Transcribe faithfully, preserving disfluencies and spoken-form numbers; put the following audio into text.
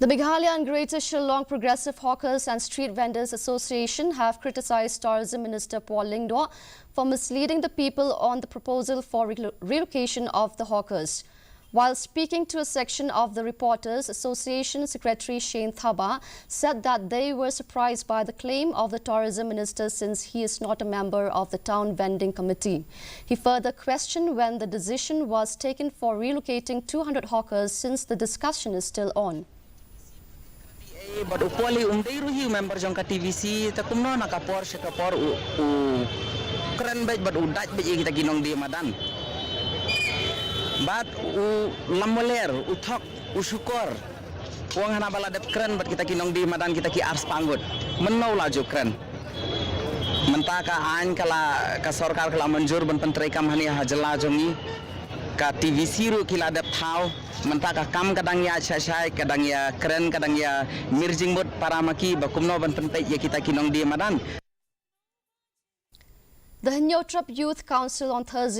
The Meghalaya and Greater Shillong Progressive Hawkers and Street Vendors Association have criticized Tourism Minister Paul Lyngdoh for misleading the people on the proposal for relo-, relocation of the hawkers. While speaking to a section of the reporters, Association Secretary Shane Thabah said that they were surprised by the claim of the Tourism Minister, since he is not a member of the Town Vending Committee. He further questioned when the decision was taken for relocating two hundred hawkers, since the discussion is still on. Bad u Paul hi um dei ruh hi u member jong ka T V C, te kumno na ka por sha ka por u, u kren beit bad u dait beit ïa kita ki nongdie madan. Bad u Lamwaler, u Thok, u Shukor, u ong hana ba la dep kren bad kita ki nongdie madan, kita ki arspah ngut. Mynno u la ju kren? Mynta ka aiñ ka la, ka sorkar ka la mynjur ban pyntreikam hangne ha jylla jong ngi. Ka T V C ruh ki la dep thaw. Mynta ka kam ka dang ïaid shai shai, ka dang ïakren, ka dang ïamir jingmut para ma ki ba kumno ban pynpeit ïa kita ki nongdie madan. The Hynñiewtrep Youth Council on Thursday